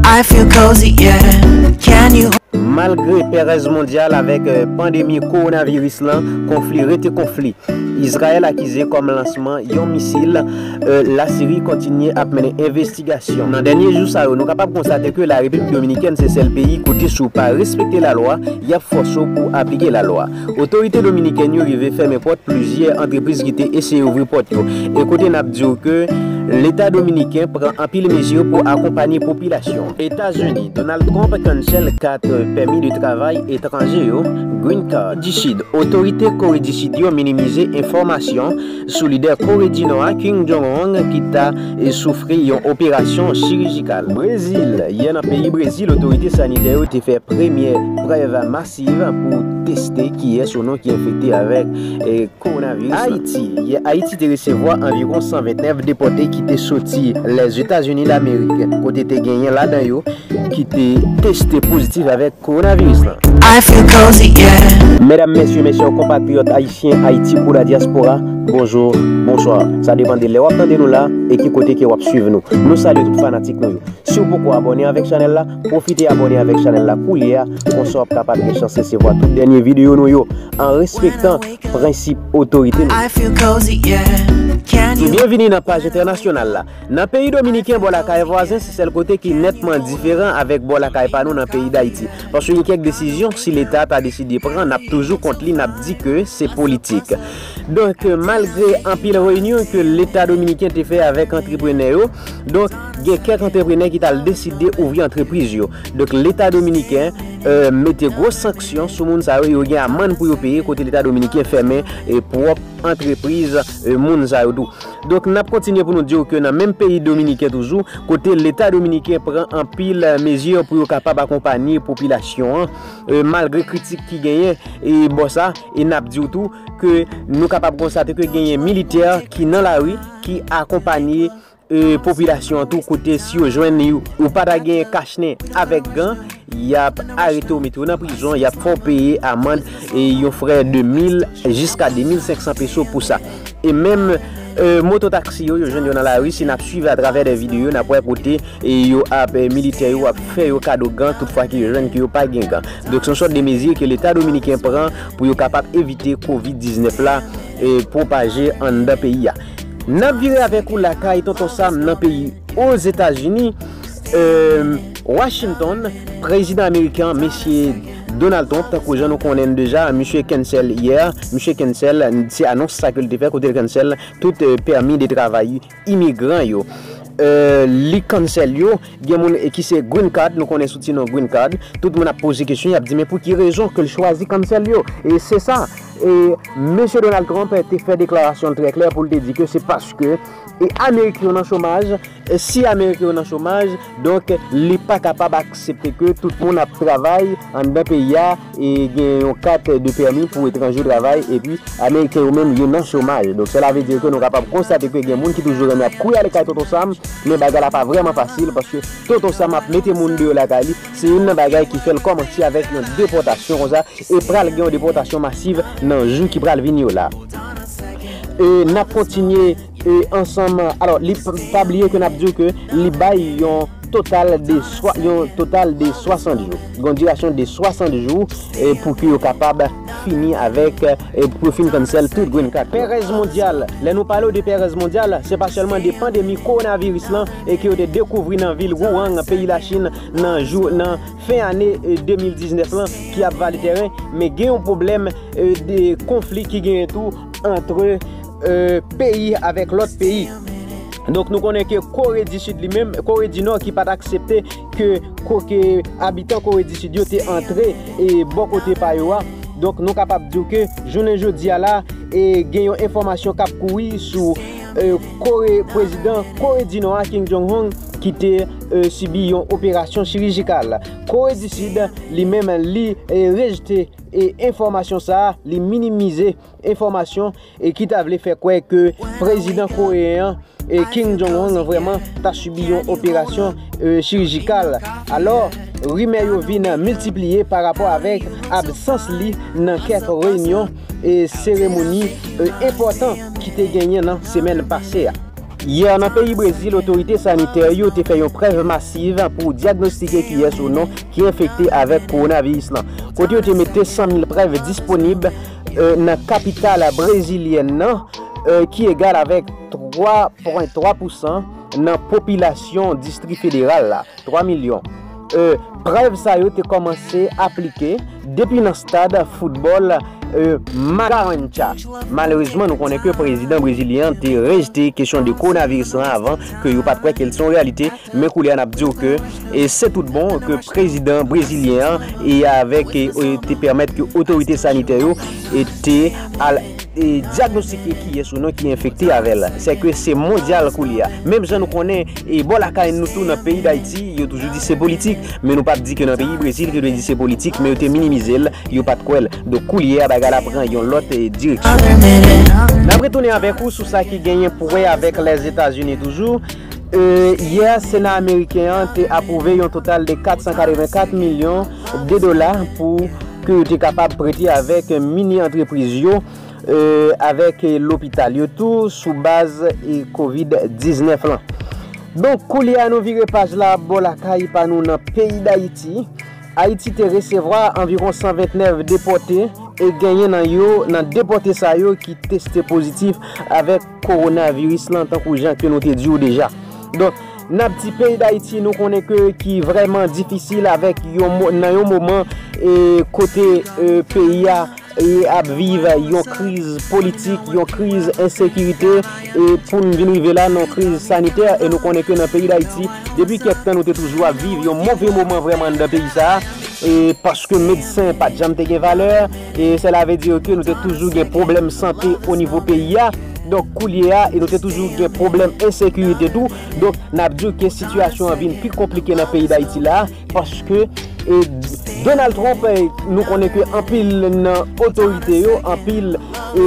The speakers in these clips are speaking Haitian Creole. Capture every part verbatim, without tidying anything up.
I feel cozy, yeah. Can you? Malgre perèz mondyal avèk eh, pandemi kowonaviris lan, konfli rete konfli. Izrayèl akize kòm lansman yon misil, eh, Lasiri kontinye ap mennen envestigasyon. Nan dènye jou sa yo, nou kapab konstate ke Larepiblik Dominikèn se sèl peyi kote si w pa respekte lalwa, y ap fòse w pou w aplike lalwa. Otorite dominikèn yo rive fèmen pòt plizyè antrepriz ki te eseye ouvri pòt yo, e kote n ap di w ke Leta dominiken pran anpil mezi pou akonpanye popilasyon. Etazini, Donald Trump cancel kat pèmi de travay etranje yo, Green Card. Kore di Sid, otorite Kore di Sid yo minimize enfòmasyon sou lidè Kore di Nò a, Kim Jong-un, ki ta soufri yon operasyon chirijikal. Brezil, yè nan peyi Brezil, otorite sanitè yo te fè premyè prèv masiv pou teste kiyès ou non ki enfekte avèk eh, kowonaviris lan. Ayiti, yè Ayiti te resevwa anviwon san ventnèf depòte ki te soti Lèzetazini Damerik, kote te genyen ladan yo ki te teste pozitif avèk kowonaviris lan. I feel cozy, yeah. Medam, mesye, mes chers compatriotes haïtiens, Ayiti, pour la diaspora, bonjou, bonswa. Sa depann de lè w ap tande nou la e ki kote ke w ap swiv nou. Nou salye tout fanatik nou yo. Si w poko abòne avèk chanèl la, pwofite abòne avèk chanèl la koulye a, konsa w ap kapab gen chans resevwa tout dènye videyo nou yo, an respektan prensip otorite nou. I feel cozy, yeah. Can you? Byenvini nan paj entènasyonal la. Nan peyi dominiken, bò lakay vwazen se sèl kote ki nètman diferan avèk bò lakay pa nou nan peyi Dayiti. Paske gen kèk desizyon, si Leta ta deside pran, n ap toujou kont li, n ap di ke se politik. Donk, malgre anpil reyinyon ke Leta dominiken te fè avèk antreprenè yo, donk, gen kèk antreprenè ki t al deside ouvri antrepriz yo. Donk, Leta dominiken eh, mete gwo sanksyon sou moun sa yo, yo gen amann pou yo peye, kote Leta dominiken fèmen eh, pwòp antrepriz eh, moun sa yo tou. Donk, n ap kontinye pou nou di w ke nan menm peyi dominiken toujou, kote Leta dominiken pran anpil eh, mezi pou yo kapab akonpanye popilasyon an, eh, malgre kritik ki genyen e bò sa, e n ap di w tou ke nou kapab konstate ke genyen militè ki nan lari, ki akonpanye eh, popilasyon an tou, kote si yo jwenn li, ou pa ta genyen kachnen avèk gan, y ap arete w, mete w nan prizon, y ap fè w peye amann eh, yon frè de mil jiska de mil senk san peso pou sa. E menm eh, mototaksi yo, yo jwenn yo nan lari, si n ap swiv atravè de videyo, n ap wè kote eh, yo ap eh, militè yo ap fè yo kado gan tout fwa ke yo jwenn ke yo pa gen gan. Donk, se yon sòt de mezi ke Leta dominiken pran pou yo kapab evite kovid diznèf la eh, pwopaje anndan peyi a. N ap vire avèk ou lakay Tonton Sam nan peyi Ozetazini, eh, Washington, prezidan ameriken an, mesye Donald Trump, tankou jan nou konnen l deja, misye cancel yè, misye cancel, se anons sa ke l te fè, kote l cancel tout eh, pèmi de travay imigran yo. Eh, li cancel yo, gen moun eh, ki se Green Card, nou konnen sou ti non Green Card, tout moun ap poze kesyon, y ap di, men pou ki rezon ke l chwazi cancel yo? E se sa, e mesye Donald Trump te fè deklarasyon l trè klè pou l te di ke se paske e Ameriken yo nan chomaj, e si Ameriken yo nan chomaj, donk li pa kapab aksepte ke tout moun ap travay anndan peyi a e gen yon kat de pèmi pou etranje yo travay, epi Ameriken yo menm yo nan chomaj. Donk sela vle di ke nou kapab konstate ke gen moun ki toujou renmen ap kouri ale kay Tonton Sam, men bagay la pa vrèman fasil paske Tonton Sam ap mete moun deyò lakay li. Se youn nan bagay ki fè l kòmanse avèk yon depòtasyon konsa e pral gen yon depòtasyon masiv nan jou ki pral vini yo la. E n ap kontinye e ansanm, alò, li p- pa bliye ke n ap di w ke li bay yon total de swa- yon total de swasant jou, yon dirasyon de swasant jou e pou ke yo kapab fini avèk e pou yo fin cancel tout green card. Perèz mondyal, lè nou pale w de perèz mondyal, se pa sèlman de pandemi kowonaviris lan e ke yo te dekouvri nan vil Wuhan, peyi Lachin, nan jou nan fen ane eh, de mil diznèf lan ki ap vale tèren, men gen yon pwoblèm eh, de konfli ki genyen tou antre eh, peyi avèk lòt peyi. Donk nou konnen ke Kore di Sid li menm, Kore di Nò ki pa t aksepte ke koke abitan Kore di Sid yo te antre e bò kote pa yo a. Donk nou kapab di w ke jounen jodi a la e gen yon enfòmasyon k ap kouri sou eh, Kore, prezidan Kore di Nò a Kim Jong-un ki te eh, sibi yon operasyon chirijikal. Kore di Sid li menm li eh, rejte e enfòmasyon sa a, li minimize enfòmasyon e ki ta vle fè kwè ke prezidan koreyen an e Kim Jong-un vrèman ta sibi yon operasyon eh, chirijikal. Alò, rimè yo vin miltipliye pa rapò avèk absans li nan kèk reyinyon e seremoni eh, enpòtan ki te genyen nan semèn pase a. Yè, nan peyi Brezil, otorite sanitè yo te fè yon prèv masiv pou dyagnostike kiyès ou non ki enfekte avèk kowonaviris lan, kote yo te mete san mil prèv disponib, e, nan kapital brezilyèn nan, e, ki egal avèk twa pwen twa pousan nan popilasyon distri federal la, twa milyon. E, prèv sa yo te kòmanse aplike depi nan stad foutbòl, e, Magarrincha. Malerezman, nou konnen ke prezidan brezilyen an te rejte kesyon de kowonaviris lan avan, ke yo pa t kwè ke l se yon reyalite, men koulye a n ap di w ke, e, se tout bon ke prezidan brezilyen an, e avèk, e, e, te pèmèt ke otorite sanitè yo, e, te al, e, dyagnostike kiyès ou non ki enfekte avè l. Se ke se mondyal koulye a. Menm jan nou konnen, e, bò lakay nou tou nan peyi Dayiti, yo toujou di se politik, men nou p ap di ke nan peyi Brezil, ke yo di se politik, men yo te minimize l, yo pa t kwè l. Donk, koulye a, bagay la pran yon lòt, e, direksyon. N ap retounen avèk ou sou sa ki genyen pou wè avèk Lèzetazini toujou. E, yè, Sena ameriken an te apwouve yon total de kat san katrevenkat milyon de dola pou ke yo te kapab prete avèk mini antrepriz yo, e, avèk, e, lopital yo tou sou baz, e, kovid diznèf lan. Donk, koulye a nou vire paj la bò lakay pa nou nan peyi Dayiti. Ayiti te resevwa anviwon san ventnèf depòte e genyen nan yo, nan depòte sa yo ki teste pozitif avèk kowonaviris lan tankou jan ke nou te di w deja. Donk, n ap di peyi Dayiti nou konnen ke ki vrèman difisil avèk yon mo-, nan yon moman, e, kote, e, peyi a, e, ap viv yon kriz politik, yon kriz ensekirite, e pou n vin rive la nan yon kriz sanitè, e nou konnen ke nan peyi Dayiti, depi kèk tan nou te toujou ap viv yon move moman vrèman anndan peyi sa a, e paske medsen pa t janm te gen valè, e sela vle di ke nou te toujou gen pwoblèm sante o nivo peyi a, donk koulye a, e nou te toujou gen pwoblèm ensekirite tou, donk n ap di ke sitiyasyon an vin pi konplike nan peyi Dayiti la, paske, e, Donald Trump, e, nou konnen ke anpil nan otorite yo, anpil, e,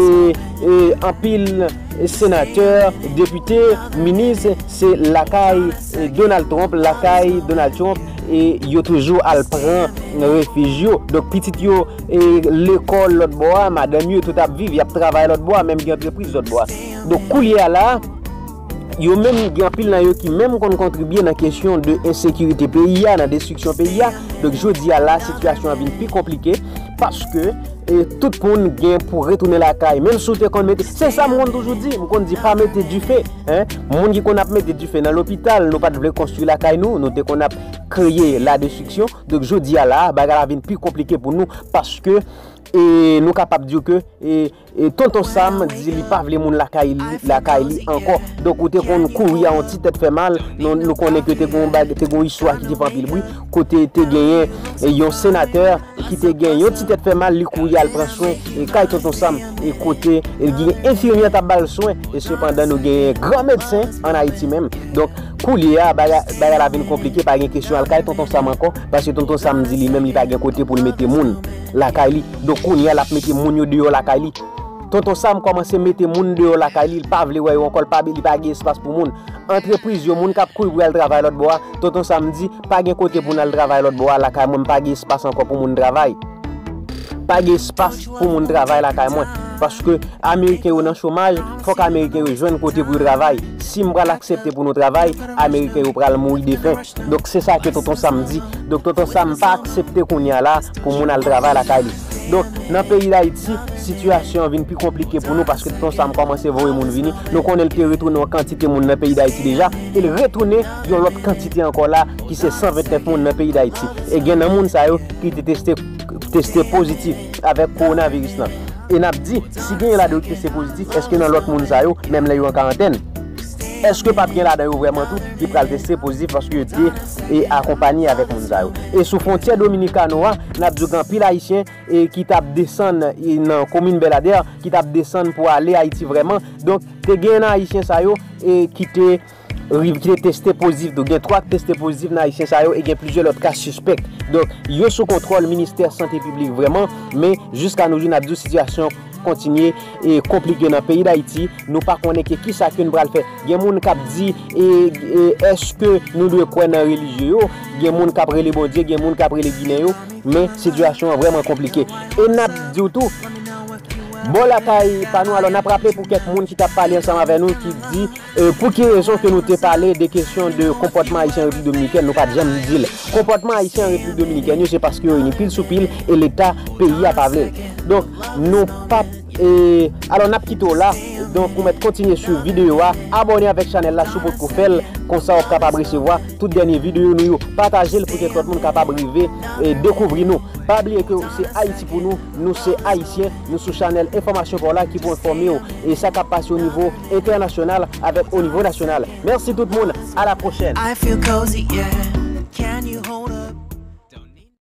e, anpil senatè, depite, minis, se lakay, e, Donald Trump, lakay Donald Trump, e yo toujou al pran refij yo. Donk, pitit yo, e, lekòl lòt bò a, madanm yo tout ap viv, y ap travay lòt bò a, menm gen antrepriz lòt bò a. Donk, koulye a la, yo menm, gen anpil nan yo ki menm konn kontribye nan kesyon de ensekirite peyi a, nan destriksyon peyi a. Donk, jodi a la, sitiyasyon an vin pi konplike paske, e, tout moun gen pou retounen lakay. Menm si w te konn mete, se sa m konn toujou di, m konn di pa mete dife, en. Moun ki konn ap mete dife nan lopital, nou pa t vle konstwi lakay nou, nou te konn ap kreye ladestriksyon. Donk, jodi a la, bagay la vin pi konplike pou nou paske, e, nou kapab di ke, e, e Tonton Sam di li pa vle moun lakay li, lakay li ankò. Donk, ou te konn kouri a yon ti tèt fè mal. Nou, nou konnen ke te gon bag, te gon istwa ki te fè anpil bri, kote te genyen, e, yon senatè ki te gen yon ti tèt fè mal, li kouri al pran swen, e, kay Tonton Sam, e, kote, e, gen enfimyè t ap ba l swen, e sepandan nou genyen gran medsen ann Ayiti menm. Donk, koulye a, bagay, bagay la vin konplike, pa gen kesyon al kay Tonton Sam ankò, paske Tonton Sam di li menm li pa gen kote pou l mete moun lakay li. Donk, kounye a, l ap mete moun yo deyò lakay li. Tonton Sam kòmanse mete moun deyò lakay li, li pa vle wè yo ankò, li pa, li pa gen espas pou moun. Antrepriz yo, moun k ap kouri pou y al travay lòt bò a, Tonton Sam di, pa gen kote pou n al travay lòt bò a, lakay mwen, m pa gen espas ankò pou moun travay. Pa gen espas pou moun travay lakay mwen, paske Ameriken yo nan chomaj, fòk Ameriken yo jwenn kote pou yo travay. Si m pral aksepte pou nou travay, Ameriken yo pral mouri de fen. Donk, se sa ke Tonton Sam di. Donk, Tonton Sam pa aksepte kounye a la pou moun al travay lakay li. Donk, nan peyi Dayiti, sitiyasyon an vin pi konplike pou nou paske Tonton Sam kòmanse voye moun vini. Nou konnen l te retounen yon kantite moun nan peyi Dayiti deja, e l retounen yon lòt kantite ankò la, ki se san ventnèf moun nan peyi Dayiti. E gen nan moun sa yo ki te teste, teste pozitif avèk kowonaviris lan. E n ap di, si gen ladan yo ki teste pozitif, èske nan lòt moun sa yo, menm lè yo an karantèn, èske p ap gen ladan yo vrèman tou ki pral teste pozitif paske yo te, e, akonpanye avèk moun sa yo? E sou fwontyè Dominikano a, n ap di w gen anpil Ayisyen, e, ki t ap desann, e, nan komin Bèladè, ki t ap desann pou ale Ayiti vrèman. Donk, te gen nan Ayisyen sa yo, e, ki te rive, ki te teste pozitif tou. Gen twa ki teste pozitif nan Ayisyen sa yo e gen plizyè lòt ka sispèk. Donk, yo sou kontwòl Ministè Sante Piblik vrèman, men jiska nou jou n ap di w sitiyasyon kontinye e konplike nan peyi Dayiti. Nou pa konnen ke kisa ke n pral fè. Gen moun k ap di, e, e, èske nou dwe kwè nan relijye yo? Gen moun k ap rele Bondye, gen moun k ap rele Ginen yo. Men sitiyasyon an vrèman konplike. E n ap di w tou, Bò lakay pa nou, alò n ap raple pou kèk moun ki t ap pale ansanm avè nou ki di, euh, pou ki rezon ke nou te pale de kesyon de konpòtman ayisyen an Repiblik Dominikèn, nou pa t janm di l. Konpòtman ayisyen an Repiblik Dominikèn yo se paske yo ini pil sou pil e Leta peyi a pa vle l. Donk, nou p ap, e, alò n ap kite w la. Donk, ou mèt kontinye swiv videyo a, abòne avèk chanèl la si w potko fè l, konsa w ap kapab resevwa tout dènye videyo nou yo. Pataje l pou kèk lòt moun kapab rive e dekouvri nou. Pa bliye ke se Ayiti pou nou, nou se Ayisyen, nou sou chanèl enfòmasyon pa w la ki pou enfòme w e sa k ap pase o nivo entènasyonal avèk o nivo nasyonal. Mèsi tout moun, a la pwochèn. I feel cozy, yeah. Can you hold